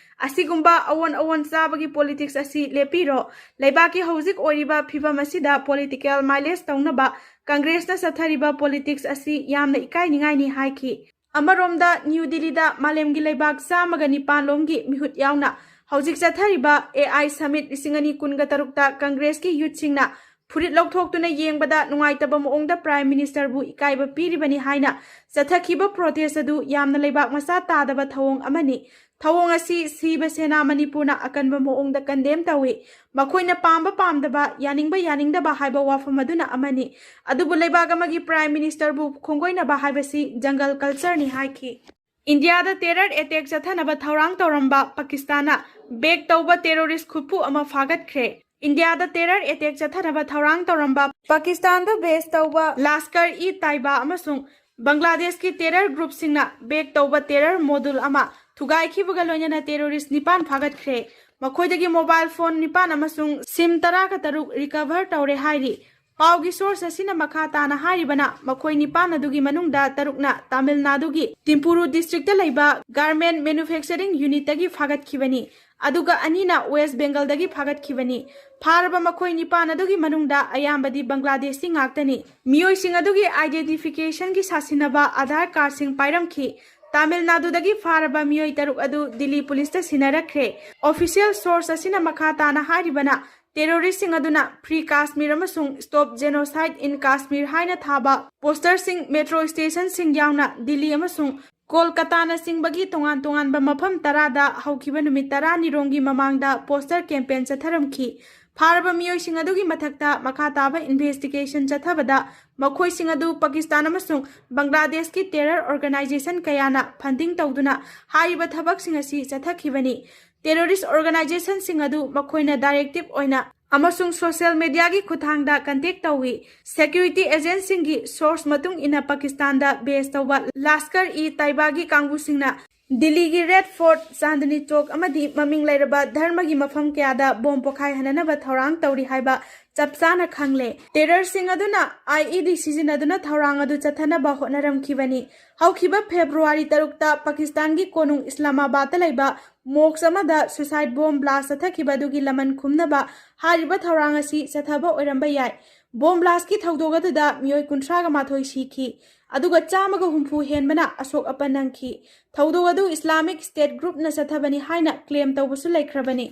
ꯑꯁꯤꯒꯨꯝꯕ ꯑꯑꯣꯟ ꯑꯑꯣꯟ ꯆꯥꯕꯒꯤ politics ꯑꯁꯤ ꯂꯦꯞꯄꯤꯔꯣ꯫ ꯂꯩꯕꯥꯛꯀꯤ ꯍꯧꯖꯤꯛ ꯑꯣꯏꯔꯤꯕ ꯐꯤꯕꯝ ꯑꯁꯤꯗ political mileage ꯇꯧꯅꯕ ꯀꯪꯒ꯭ꯔꯦꯁꯅ ꯆꯠꯊꯔꯤꯕ politics ꯑꯁꯤ ꯌꯥꯝꯅ ꯏꯀꯥꯏꯅꯤꯡꯉꯥꯏꯅꯤ ꯍꯥꯏꯈꯤ꯫ ꯑꯃꯔꯣꯝꯗ ꯅ꯭ꯌꯨ ꯗꯤꯜꯂꯤꯗ ꯃꯥꯂꯦꯝꯒꯤ ꯂꯩꯕꯥꯛ ꯆꯥꯝꯃꯒ ꯅꯤꯄꯥꯟ ꯂꯣꯝꯒꯤ ꯃꯤꯍꯨꯠ ꯌꯥꯎꯅ ꯍꯧꯖꯤꯛ ꯆꯠꯊꯔꯤꯕ A I Summit ꯂꯤꯁꯤꯡ ꯑꯅꯤ ꯀꯨꯟꯒ ꯇꯔꯨꯛꯇ ꯀꯪꯒ꯭ꯔꯦꯁꯀꯤ youth ꯁꯤꯡꯅ ꯐꯨꯔꯤꯠ ꯂꯧꯊꯣꯛꯇꯨꯅ ꯌꯦꯡꯕꯗ ꯅꯨꯡꯉꯥꯏꯇꯕ ꯃꯑꯣꯡꯗ Prime Minister ꯕꯨ ꯏꯀꯥꯏꯕ ꯄꯤꯔꯤꯕꯅꯤ ꯍꯥꯏꯅ ꯆꯠꯊꯈꯤꯕ protest ꯑꯗꯨ ꯌꯥꯝꯅ ꯂꯩꯕꯥꯛ ꯃꯆꯥ ꯇꯥꯗꯕ ꯊꯧꯑꯣꯡ ꯑꯃꯅꯤ꯫ ꯊꯧꯑꯣꯡ ꯑꯁꯤ ꯁꯤꯕ ꯁꯦꯅꯥ ꯃꯅꯤꯄꯨꯔꯅ ꯑꯀꯟꯕ ꯃꯑꯣꯡꯗ condemn ꯇꯧꯏ꯫ ꯃꯈꯣꯏꯅ ꯄꯥꯝꯕ ꯄꯥꯝꯗꯕ, ꯌꯥꯅꯤꯡꯕ ꯌꯥꯅꯤꯡꯗꯕ ꯍꯥꯏꯕ ꯋꯥꯐꯝ ꯑꯗꯨꯅ ꯑꯃꯅꯤ꯫ ꯑꯗꯨꯕꯨ ꯂꯩꯕꯥꯛ ꯑꯃꯒꯤ Prime Minister ꯕꯨ ꯈꯣꯡꯒꯣꯏꯅꯕ ꯍꯥꯏꯕꯁꯤ jungle culture ꯅꯤ ꯍꯥꯏꯈꯤ꯫ ꯏꯟꯗꯤꯌꯥꯗ terror attack ꯆꯠꯊꯅꯕ ꯊꯧꯔꯥꯡ ꯇꯧꯔꯝꯕ ꯄꯥꯀꯤꯁꯇꯥꯟꯅ back ꯇꯧꯕ terrorist ꯈꯨꯠꯄꯨ ꯑꯃ ꯐꯥꯒꯠꯈ꯭ꯔꯦ꯫ ꯏꯟꯗꯤꯌꯥꯗ terror attack ꯆꯠꯊꯅꯕ ꯊꯧꯔꯥꯡ ꯇꯧꯔꯝꯕ ꯄꯥꯀꯤꯁꯇꯥꯟꯗ base ꯇꯧꯕ ꯂꯥꯁꯀꯔ ꯏ ꯇꯥꯏꯕꯥ ꯑꯃꯁꯨꯡ ꯕꯪꯒ꯭ꯂꯥꯗꯦꯁꯀꯤ terror group ꯁꯤꯡꯅ back ꯇꯧꯕ terror module ꯑꯃ ꯊꯨꯒꯥꯏꯈꯤꯕꯒ ꯂꯣꯏꯅꯅ terrorist ꯅꯤꯄꯥꯟ ꯐꯥꯒꯠꯈ꯭ꯔꯦ꯫ ꯃꯈꯣꯏꯗꯒꯤ mobile phone ꯅꯤꯄꯥꯟ ꯑꯃꯁꯨꯡ sim ꯇꯔꯥꯒ ꯇꯔꯨꯛ recover ꯇꯧꯔꯦ ꯍꯥꯏꯔꯤ꯫ ꯄꯥꯎꯒꯤ source ꯑꯁꯤꯅ ꯃꯈꯥ ꯇꯥꯅ ꯍꯥꯏꯔꯤꯕꯅ, ꯃꯈꯣꯏ ꯅꯤꯄꯥꯟ ꯑꯗꯨꯒꯤ ꯃꯅꯨꯡꯗ ꯇꯔꯨꯛꯅ ꯇꯥꯃꯤꯜ ꯅꯥꯗꯨꯒꯤ ꯇꯤꯝꯄꯨꯔꯨ district ꯇ ꯂꯩꯕ garment manufacturing unit ꯇꯒꯤ ꯐꯥꯒꯠꯈꯤꯕꯅꯤ, ꯑꯗꯨꯒ ꯑꯅꯤꯅ West Bengal ꯗꯒꯤ ꯐꯥꯒꯠꯈꯤꯕꯅꯤ꯫ ꯐꯥꯔꯕ ꯃꯈꯣꯏ ꯅꯤꯄꯥꯟ ꯑꯗꯨꯒꯤ ꯃꯅꯨꯡꯗ ꯑꯌꯥꯝꯕꯗꯤ ꯕꯪꯒ꯭ꯂꯥꯗꯦꯁꯤ ꯉꯥꯛꯇꯅꯤ꯫ ꯃꯤꯑꯣꯏꯁꯤꯡ ꯑꯗꯨꯒꯤ identification ꯒꯤ ꯁꯥꯁꯤꯟꯅꯕ Aadhaar card ꯁꯤꯡ ꯄꯥꯏꯔꯝꯈꯤ꯫ ꯇꯥꯃꯤꯜ ꯅꯥꯗꯨꯗꯒꯤ ꯐꯥꯔꯕ ꯃꯤꯑꯣꯏ ꯇꯔꯨꯛ ꯑꯗꯨ ꯗꯤꯜꯂꯤ ꯄꯨꯂꯤꯁꯇ ꯁꯤꯟꯅꯔꯛꯈ꯭ꯔꯦ꯫ Official source ꯑꯁꯤꯅ ꯃꯈꯥ ꯇꯥꯅ ꯍꯥꯏꯔꯤꯕꯅ, terrorist ꯁꯤꯡ ꯑꯗꯨꯅ Free Kashmir ꯑꯃꯁꯨꯡ Stop Genocide in Kashmir ꯍꯥꯏꯅ ꯊꯥꯕ poster ꯁꯤꯡ metro station ꯁꯤꯡ ꯌꯥꯎꯅ ꯗꯤꯜꯂꯤ ꯑꯃꯁꯨꯡ ꯀꯣꯜꯀꯇꯥꯅꯆꯤꯡꯕꯒꯤ ꯇꯣꯉꯥꯟ ꯇꯣꯉꯥꯟꯕ ꯃꯐꯝ ꯇꯔꯥꯗ ꯍꯧꯈꯤꯕ ꯅꯨꯃꯤꯠ ꯇꯔꯥꯅꯤ ꯔꯣꯝꯒꯤ ꯃꯃꯥꯡꯗ poster campaign ꯆꯠꯊꯔꯝꯈꯤ꯫ ꯐꯥꯔꯕ ꯃꯤꯑꯣꯏꯁꯤꯡ ꯑꯗꯨꯒꯤ ꯃꯊꯛꯇ ꯃꯈꯥ ꯇꯥꯕ investigation ꯆꯠꯊꯕꯗ ꯃꯈꯣꯏꯁꯤꯡ ꯑꯗꯨ ꯄꯥꯀꯤꯁꯇꯥꯟ ꯑꯃꯁꯨꯡ ꯕꯪꯒ꯭ꯂꯥꯗꯦꯁꯀꯤ terror organization ꯀꯌꯥꯅ funding ꯇꯧꯗꯨꯅ ꯍꯥꯏꯔꯤꯕ ꯊꯕꯛꯁꯤꯡ ꯑꯁꯤ ꯆꯠꯊꯈꯤꯕꯅꯤ꯫ Terrorist organizationꯁꯤꯡ ꯑꯗꯨ ꯃꯈꯣꯏꯅ directive ꯑꯣꯏꯅ ꯑꯃꯁꯨꯡ social mediaꯒꯤ ꯈꯨꯠꯊꯥꯡꯗ contact ꯇꯧꯏ꯫ Security agentꯁꯤꯡꯒꯤ source ꯃꯇꯨꯡ ꯏꯟꯅ ꯄꯥꯀꯤꯁꯇꯥꯟꯗ base ꯇꯧꯕ ꯂꯥꯁꯀꯔ-ꯏ-ꯇꯥꯏꯕꯥꯒꯤ ꯀꯥꯡꯕꯨꯁꯤꯡꯅ ꯗꯤꯜꯂꯤꯒꯤ Red Fort, ꯆꯥꯟꯗꯅꯤ ꯆꯧꯛ ꯑꯃꯗꯤ ꯃꯃꯤꯡ ꯂꯩꯔꯕ ꯙꯔꯃꯒꯤ ꯃꯐꯝ ꯀꯌꯥꯗ bomb ꯄꯣꯈꯥꯏꯍꯟꯅꯅꯕ ꯊꯧꯔꯥꯡ ꯇꯧꯔꯤ ꯍꯥꯏꯕ ꯆꯞ ꯆꯥꯅ ꯈꯪꯂꯦ꯫ Terrorꯁꯤꯡ ꯑꯗꯨꯅ IED ꯁꯤꯖꯤꯟꯅꯗꯨꯅ ꯊꯧꯔꯥꯡ ꯑꯗꯨ ꯆꯠꯊꯅꯕ ꯍꯣꯠꯅꯔꯝꯈꯤꯕꯅꯤ꯫ ꯍꯧꯈꯤꯕ February ꯇꯔꯨꯛꯇ ꯄꯥꯀꯤꯁꯇꯥꯟꯒꯤ ꯀꯣꯅꯨꯡ ꯏꯁꯂꯥꯃꯥꯕꯥꯗꯇ ꯂꯩꯕ mosque ꯑꯃꯗ suicide bomb blast ꯆꯠꯊꯈꯤꯕ ꯑꯗꯨꯒꯤ ꯂꯃꯟ ꯈꯨꯝꯅꯕ ꯍꯥꯏꯔꯤꯕ ꯊꯧꯔꯥꯡ ꯑꯁꯤ ꯆꯠꯊꯕ ꯑꯣꯏꯔꯝꯕ ꯌꯥꯏ꯫ Bomb blastꯀꯤ ꯊꯧꯗꯣꯛ ꯑꯗꯨꯗ ꯃꯤꯑꯣꯏ ꯀꯨꯟꯊ꯭ꯔꯥꯒ ꯃꯥꯊꯣꯏ ꯁꯤꯈꯤ, ꯑꯗꯨꯒ ꯆꯥꯝꯃꯒ ꯍꯨꯝꯐꯨ ꯍꯦꯟꯕꯅ ꯑꯁꯣꯛ ꯑꯄꯟ ꯅꯪꯈꯤ꯫ ꯊꯧꯗꯣꯛ ꯑꯗꯨ Islamic State groupꯅ ꯆꯠꯊꯕꯅꯤ ꯍꯥꯏꯅ claim ꯇꯧꯕꯁꯨ ꯂꯩꯈ꯭ꯔꯕꯅꯤ꯫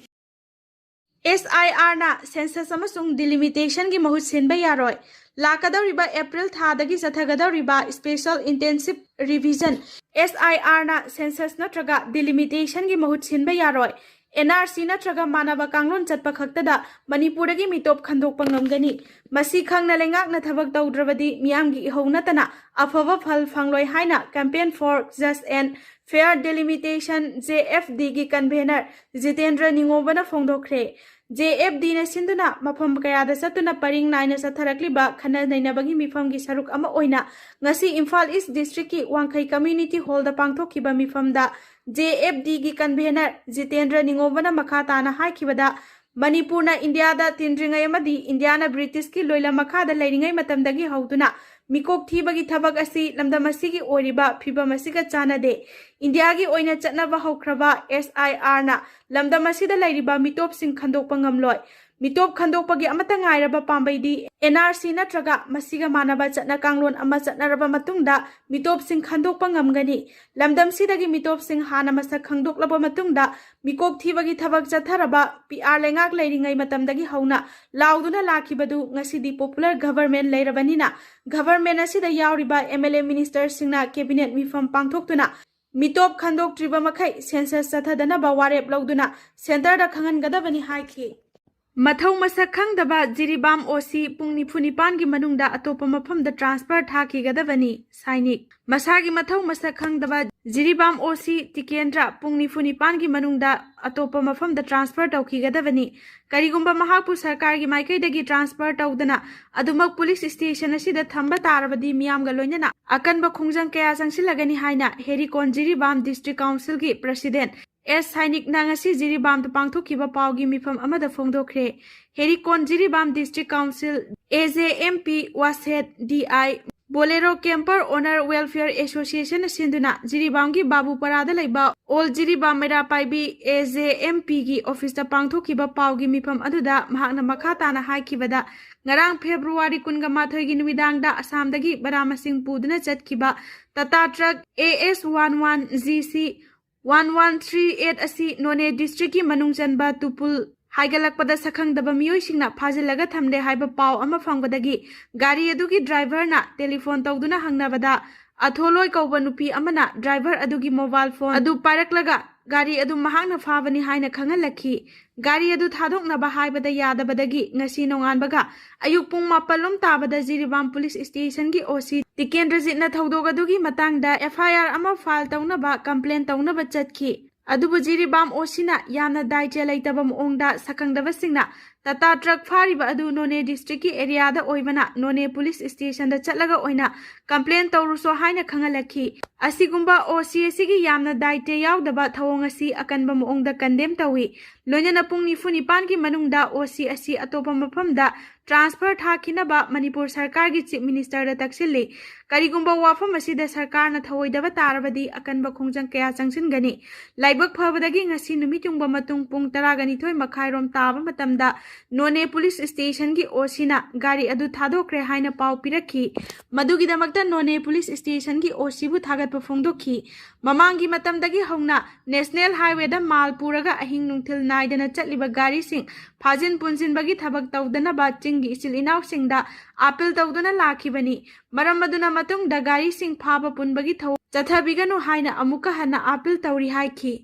SIRꯅ census ꯑꯃꯁꯨꯡ delimitationꯒꯤ ꯃꯍꯨꯠ ꯁꯤꯟꯕ ꯌꯥꯔꯣꯏ꯫ ꯂꯥꯛꯀꯗꯧꯔꯤꯕ April ꯊꯥꯗꯒꯤ ꯆꯠꯊꯒꯗꯧꯔꯤꯕ Special Intensive Revision, SIRꯅ census ꯅꯠꯇ꯭ꯔꯒ delimitationꯒꯤ ꯃꯍꯨꯠ ꯁꯤꯟꯕ ꯌꯥꯔꯣꯏ꯫ NRC ꯅꯠꯇ꯭ꯔꯒ ꯃꯥꯟꯅꯕ ꯀꯥꯡꯂꯣꯟ ꯆꯠꯄ ꯈꯛꯇꯗ ꯃꯅꯤꯄꯨꯔꯗꯒꯤ ꯃꯤꯇꯣꯞ ꯈꯟꯗꯣꯛꯄ ꯉꯝꯒꯅꯤ꯫ ꯃꯁꯤ ꯈꯪꯅ ꯂꯩꯉꯥꯛꯅ ꯊꯕꯛ ꯇꯧꯗ꯭ꯔꯕꯗꯤ ꯃꯤꯌꯥꯝꯒꯤ ꯏꯍꯧ ꯅꯠꯇꯅ ꯑꯐꯕ ꯐꯜ ꯐꯪꯂꯣꯏ ꯍꯥꯏꯅ Campaign for Just and Fair Delimitation, JFDꯒꯤ convener Jitendra ꯅꯤꯉꯣꯝꯕꯅ ꯐꯣꯡꯗꯣꯛꯈ꯭ꯔꯦ꯫ JFDꯅ ꯁꯤꯟꯗꯨꯅ ꯃꯐꯝ ꯀꯌꯥꯗ ꯆꯠꯇꯨꯅ ꯄꯔꯤꯡ ꯅꯥꯏꯅ ꯆꯠꯊꯔꯛꯂꯤꯕ ꯈꯟꯅ ꯅꯩꯅꯕꯒꯤ ꯃꯤꯐꯝꯒꯤ ꯁꯔꯨꯛ ꯑꯃ ꯑꯣꯏꯅ ꯉꯁꯤ ꯏꯝꯐꯥꯜ East Districtꯀꯤ ꯋꯥꯡꯈꯩ Community Hallꯗ ꯄꯥꯡꯊꯣꯛꯈꯤꯕ ꯃꯤꯐꯝꯗ JFDꯒꯤ convener ꯖꯤꯇꯦꯟꯗ꯭ꯔ ꯅꯤꯉꯣꯝꯕꯅ ꯃꯈꯥ ꯇꯥꯅ ꯍꯥꯏꯈꯤꯕꯗ, ꯃꯅꯤꯄꯨꯔꯅ ꯏꯟꯗꯤꯌꯥꯗ ꯇꯤꯟꯗ꯭ꯔꯤꯉꯩ ꯑꯃꯗꯤ ꯏꯟꯗꯤꯌꯥꯅ Britishꯀꯤ ꯂꯣꯏꯂꯝ ꯃꯈꯥꯗ ꯂꯩꯔꯤꯉꯩ ꯃꯇꯝꯗꯒꯤ ꯍꯧꯗꯨꯅ ꯃꯤꯀꯣꯛ ꯊꯤꯕꯒꯤ ꯊꯕꯛ ꯑꯁꯤ ꯂꯝꯗꯝ ꯑꯁꯤꯒꯤ ꯑꯣꯏꯔꯤꯕ ꯐꯤꯕꯝ ꯑꯁꯤꯒ ꯆꯥꯟꯅꯗꯦ꯫ ꯏꯟꯗꯤꯌꯥꯒꯤ ꯑꯣꯏꯅ ꯆꯠꯅꯕ ꯍꯧꯈ꯭ꯔꯕ SIRꯅ ꯂꯝꯗꯝ ꯑꯁꯤꯗ ꯂꯩꯔꯤꯕ ꯃꯤꯇꯣꯞꯁꯤꯡ ꯈꯟꯗꯣꯛꯄ ꯉꯝꯂꯣꯏ꯫ ꯃꯤꯇꯣꯞ ꯈꯟꯗꯣꯛꯄꯒꯤ ꯑꯃꯠꯇ ꯉꯥꯏꯔꯕ ꯄꯥꯝꯕꯩꯗꯤ NRC ꯅꯠꯇ꯭ꯔꯒ ꯃꯁꯤꯒ ꯃꯥꯟꯅꯕ ꯆꯠꯅ ꯀꯥꯡꯂꯣꯟ ꯑꯃ ꯆꯠꯅꯔꯕ ꯃꯇꯨꯡꯗ ꯃꯤꯇꯣꯞꯁꯤꯡ ꯈꯟꯗꯣꯛꯄ ꯉꯝꯒꯅꯤ꯫ ꯂꯝꯗꯝꯁꯤꯗꯒꯤ ꯃꯤꯇꯣꯞꯁꯤꯡ ꯍꯥꯟꯅ ꯃꯁꯛ ꯈꯪꯗꯣꯛꯂꯕ ꯃꯇꯨꯡꯗ ꯃꯤꯀꯣꯛ ꯊꯤꯕꯒꯤ ꯊꯕꯛ ꯆꯠꯊꯔꯕ PR ꯂꯩꯉꯥꯛ ꯂꯩꯔꯤꯉꯩ ꯃꯇꯝꯗꯒꯤ ꯍꯧꯅ ꯂꯥꯎꯗꯨꯅ ꯂꯥꯛꯈꯤꯕꯗꯨ ꯉꯁꯤꯗꯤ popular government ꯂꯩꯔꯕꯅꯤꯅ government ꯑꯁꯤꯗ ꯌꯥꯎꯔꯤꯕ MLA ministerꯁꯤꯡꯅ cabinet ꯃꯤꯐꯝ ꯄꯥꯡꯊꯣꯛꯇꯨꯅ ꯃꯤꯇꯣꯞ ꯈꯟꯗꯣꯛꯇ꯭ꯔꯤꯕ ꯃꯈꯩ census ꯆꯠꯊꯗꯅꯕ ꯋꯥꯔꯦꯞ ꯂꯧꯗꯨꯅ centreꯗ ꯈꯪꯍꯟꯒꯗꯕꯅꯤ ꯍꯥꯏꯈꯤ꯫ ꯃꯊꯧ ꯃꯁꯛ ꯈꯪꯗꯕ ꯖꯤꯔꯤꯕꯥꯝ ꯑꯣ ꯁꯤ ꯄꯨꯡ ꯅꯤꯐꯨ ꯅꯤꯄꯥꯟꯒꯤ ꯃꯅꯨꯡꯗ ꯑꯇꯣꯞꯄ ꯃꯐꯝꯗ ꯇ꯭ꯔꯥꯟꯁꯐꯔ ꯊꯥꯈꯤꯒꯗꯕꯅꯤ꯫ ꯁꯥꯏꯅꯤꯛ꯫ ꯃꯁꯥꯒꯤ ꯃꯊꯧ ꯃꯁꯛ ꯈꯪꯗꯕ ꯖꯤꯔꯤꯕꯥꯝ ꯑꯣ ꯁꯤ ꯇꯤꯀꯦꯟꯗ꯭ꯔ ꯄꯨꯡ ꯅꯤꯐꯨ ꯅꯤꯄꯥꯟꯒꯤ ꯃꯅꯨꯡꯗ ꯑꯇꯣꯞꯄ ꯃꯐꯝꯗ ꯇ꯭ꯔꯥꯟꯁꯐꯔ ꯇꯧꯈꯤꯒꯗꯕꯅꯤ꯫ ꯀꯔꯤꯒꯨꯝꯕ ꯃꯍꯥꯛꯄꯨ ꯁꯔꯀꯥꯔꯒꯤ ꯃꯥꯏꯀꯩꯗꯒꯤ ꯇ꯭ꯔꯥꯟꯁꯐꯔ ꯇꯧꯗꯅ ꯑꯗꯨꯃꯛ ꯄꯨꯂꯤꯁ ꯁ꯭ꯇꯦꯁꯟ ꯑꯁꯤꯗ ꯊꯝꯕ ꯇꯥꯔꯕꯗꯤ ꯃꯤꯌꯥꯝꯒ ꯂꯣꯏꯅꯅ ꯑꯀꯟꯕ ꯈꯣꯡꯖꯪ ꯀꯌꯥ ꯆꯪꯁꯤꯜꯂꯒꯅꯤ ꯍꯥꯏꯅ ꯍꯦꯔꯤꯀꯣꯟ ꯖꯤꯔꯤꯕꯥꯝ ꯗꯤꯁꯇ꯭ꯔꯤꯛ ꯀꯥꯎꯟꯁꯤꯜꯒꯤ ꯄ꯭ꯔꯁꯤꯗꯦꯟ ꯑꯦꯁ ꯁꯥꯏꯅꯤꯛꯅ ꯉꯁꯤ ꯖꯤꯔꯤꯕꯥꯝꯗ ꯄꯥꯡꯊꯣꯛꯈꯤꯕ ꯄꯥꯎꯒꯤ ꯃꯤꯐꯝ ꯑꯃꯗ ꯐꯣꯡꯗꯣꯛꯈ꯭ꯔꯦ꯫ Herikon Jiribam district council, A J M P, ꯋꯥꯁꯦꯠ, D I, Bolero camper owner welfare ꯑꯦꯁꯣꯁꯤꯌꯦꯁꯟꯅ ꯁꯤꯟꯗꯨꯅ ꯖꯤꯔꯤꯕꯥꯝꯒꯤ ꯕꯥꯕꯨꯄꯔꯥꯗ ꯂꯩꯕ all Jiribam Meira Paibi A J M ꯄꯤꯒꯤ ꯑꯣꯐꯤꯁꯇ ꯄꯥꯡꯊꯣꯛꯈꯤꯕ ꯄꯥꯎꯒꯤ ꯃꯤꯐꯝ ꯑꯗꯨꯗ ꯃꯍꯥꯛꯅ ꯃꯈꯥ ꯇꯥꯅ ꯍꯥꯏꯈꯤꯕꯗ, ꯉꯔꯥꯡ ꯐꯦꯕ꯭ꯔꯨꯋꯥꯔꯤ ꯀꯨꯟꯒ ꯃꯥꯊꯣꯏꯒꯤ ꯅꯨꯃꯤꯗꯥꯡꯗ ꯑꯁꯥꯝꯗꯒꯤ ꯃꯅꯥ ꯃꯁꯤꯡ ꯄꯨꯗꯨꯅ ꯆꯠꯈꯤꯕ Tata truck A S one one G C one one three eight ꯑꯁꯤ ꯅꯣꯅꯦ ꯗꯤꯁꯇ꯭ꯔꯤꯛꯀꯤ ꯃꯅꯨꯡ ꯆꯟꯕ ꯇꯨꯄꯨꯜ ꯍꯥꯏꯒꯠꯂꯛꯄꯗ ꯁꯛꯈꯪꯗꯕ ꯃꯤꯑꯣꯏꯁꯤꯡꯅ ꯐꯥꯖꯤꯜꯂꯒ ꯊꯝꯂꯦ ꯍꯥꯏꯕ ꯄꯥꯎ ꯑꯃ ꯐꯪꯕꯗꯒꯤ ꯒꯥꯔꯤ ꯑꯗꯨꯒꯤ ꯗ꯭ꯔꯥꯏꯚꯔꯅ ꯇꯦꯂꯤꯐꯣꯟ ꯇꯧꯗꯨꯅ ꯍꯪꯅꯕꯗ, ꯑꯊꯣꯂꯣꯏ ꯀꯧꯕ ꯅꯨꯄꯤ ꯑꯃꯅ ꯗ꯭ꯔꯥꯏꯚꯔ ꯑꯗꯨꯒꯤ ꯃꯣꯕꯥꯏꯜ ꯐꯣꯟ ꯑꯗꯨ ꯄꯥꯏꯔꯛꯂꯒ ꯒꯥꯔꯤ ꯑꯗꯨ ꯃꯍꯥꯛꯅ ꯐꯥꯕꯅꯤ ꯍꯥꯏꯅ ꯈꯪꯍꯜꯂꯛꯈꯤ꯫ ꯒꯥꯔꯤ ꯑꯗꯨ ꯊꯥꯗꯣꯛꯅꯕ ꯍꯥꯏꯕꯗ ꯌꯥꯗꯕꯗꯒꯤ ꯉꯁꯤ ꯅꯣꯡꯉꯥꯟꯕꯒ ꯑꯌꯨꯛ ꯄꯨꯡ ꯃꯥꯄꯜ ꯂꯣꯝ ꯇꯥꯕꯗ ꯖꯤꯔꯤꯕꯥꯝ ꯄꯨꯂꯤꯁ ꯁ꯭ꯇꯦꯁꯟꯒꯤ ꯑꯣ ꯁꯤ ꯇꯤꯀꯦꯟꯗ꯭ꯔꯖꯤꯠꯅ ꯊꯧꯗꯣꯛ ꯑꯗꯨꯒꯤ ꯃꯇꯥꯡꯗ ꯑꯦꯐ ꯑꯥꯏ ꯑꯥꯔ ꯑꯃ ꯐꯥꯏꯜ ꯇꯧꯅꯕ ꯀꯝꯄ꯭ꯂꯦꯟ ꯇꯧꯅꯕ ꯆꯠꯈꯤ꯫ ꯑꯗꯨꯕꯨ ꯖꯤꯔꯤꯕꯥꯝ ꯑꯣ ꯁꯤꯅ ꯌꯥꯝꯅ ꯗꯥꯏꯇ꯭ꯌ ꯂꯩꯇꯕ ꯃꯑꯣꯡꯗ ꯁꯛꯈꯪꯗꯕꯁꯤꯡꯅ ꯇꯥꯇꯥ ꯇ꯭ꯔꯛ ꯐꯥꯔꯤꯕ ꯑꯗꯨ ꯅꯣꯅꯦ ꯗꯤꯁꯇ꯭ꯔꯤꯛꯀꯤ ꯑꯦꯔꯤꯌꯥꯗ ꯑꯣꯏꯕꯅ ꯅꯣꯅꯦ ꯄꯨꯂꯤꯁ ꯁ꯭ꯇꯦꯁꯟꯗ ꯆꯠꯂꯒ ꯑꯣꯏꯅ ꯀꯝꯄ꯭ꯂꯦꯟ ꯇꯧꯔꯨꯁꯣ ꯍꯥꯏꯅ ꯈꯪꯍꯜꯂꯛꯈꯤ꯫ ꯑꯁꯤꯒꯨꯝꯕ ꯑꯣ ꯁꯤ ꯑꯁꯤꯒꯤ ꯌꯥꯝꯅ ꯗꯥꯏꯇ꯭ꯌ ꯌꯥꯎꯗꯕ ꯊꯧꯑꯣꯡ ꯑꯁꯤ ꯑꯀꯟꯕ ꯃꯑꯣꯡꯗ ꯀꯟꯗꯦꯝ ꯇꯧꯏ꯫ ꯂꯣꯏꯅꯅ ꯄꯨꯡ ꯅꯤꯐꯨ ꯅꯤꯄꯥꯟꯒꯤ ꯃꯅꯨꯡꯗ ꯑꯣ ꯁꯤ ꯑꯁꯤ ꯑꯇꯣꯞꯄ ꯃꯐꯝꯗ ꯇ꯭ꯔꯥꯟꯁꯐꯔ ꯊꯥꯈꯤꯅꯕ ꯃꯅꯤꯄꯨꯔ ꯁꯔꯀꯥꯔꯒꯤ ꯆꯤꯐ ꯃꯤꯅꯤꯁꯇꯔꯗ ꯇꯛꯁꯤꯜꯂꯤ꯫ ꯀꯔꯤꯒꯨꯝꯕ ꯋꯥꯐꯝ ꯑꯁꯤꯗ ꯁꯔꯀꯥꯔꯅ ꯊꯧꯑꯣꯏꯗꯕ ꯇꯥꯔꯕꯗꯤ ꯑꯀꯟꯕ ꯈꯣꯡꯖꯪ ꯀꯌꯥ ꯆꯪꯁꯤꯟꯒꯅꯤ꯫ ꯂꯥꯏꯕꯛ ꯐꯕꯗꯒꯤ ꯉꯁꯤ ꯅꯨꯃꯤꯠ ꯌꯨꯡꯕ ꯃꯇꯨꯡ ꯄꯨꯡ ꯇꯔꯥꯒ ꯅꯤꯊꯣꯏ ꯃꯈꯥꯏꯔꯣꯝ ꯇꯥꯕ ꯃꯇꯝꯗ ꯅꯣꯅꯦ ꯄꯨꯂꯤꯁ ꯁ꯭ꯇꯦꯁꯟꯒꯤ ꯑꯣ ꯁꯤꯅ ꯒꯥꯔꯤ ꯑꯗꯨ ꯊꯥꯗꯣꯛꯈ꯭ꯔꯦ ꯍꯥꯏꯅ ꯄꯥꯎ ꯄꯤꯔꯛꯈꯤ꯫ ꯃꯗꯨꯒꯤꯗꯃꯛꯇ ꯅꯣꯅꯦ ꯄꯨꯂꯤꯁ ꯁ꯭ꯇꯦꯁꯟꯒꯤ ꯑꯣ ꯁꯤꯕꯨ ꯊꯥꯒꯠꯄ ꯐꯣꯡꯗꯣꯛꯈꯤ꯫ ꯃꯃꯥꯡꯒꯤ ꯃꯇꯝꯗꯒꯤ ꯍꯧꯅ ꯅꯦꯁꯅꯦꯜ ꯍꯥꯏꯋꯦꯗ ꯃꯥꯜ ꯄꯨꯔꯒ ꯑꯍꯤꯡ ꯅꯨꯡꯊꯤꯜ ꯅꯥꯏꯗꯅ ꯆꯠꯂꯤꯕ ꯒꯥꯔꯤꯁꯤꯡ ꯐꯥꯖꯤꯟ ꯄꯨꯟꯁꯤꯟꯕꯒꯤ ꯊꯕꯛ ꯇꯧꯗꯅꯕ ꯆꯤꯡꯒꯤ ꯏꯆꯤꯜ ꯏꯅꯥꯎꯁꯤꯡꯗ ꯑꯥꯄꯤꯜ ꯇꯧꯗꯨꯅ ꯂꯥꯛꯈꯤꯕꯅꯤ꯫ ꯃꯔꯝ ꯑꯗꯨꯅ ꯃꯇꯨꯡꯗ ꯒꯥꯔꯤꯁꯤꯡ ꯐꯥꯕ ꯄꯨꯟꯕꯒꯤ ꯊꯧꯑꯣꯡ ꯆꯠꯊꯕꯤꯒꯅꯨ ꯍꯥꯏꯅ ꯑꯃꯨꯛꯀ ꯍꯟꯅ ꯑꯥꯄꯤꯜ ꯇꯧꯔꯤ ꯍꯥꯏꯈꯤ꯫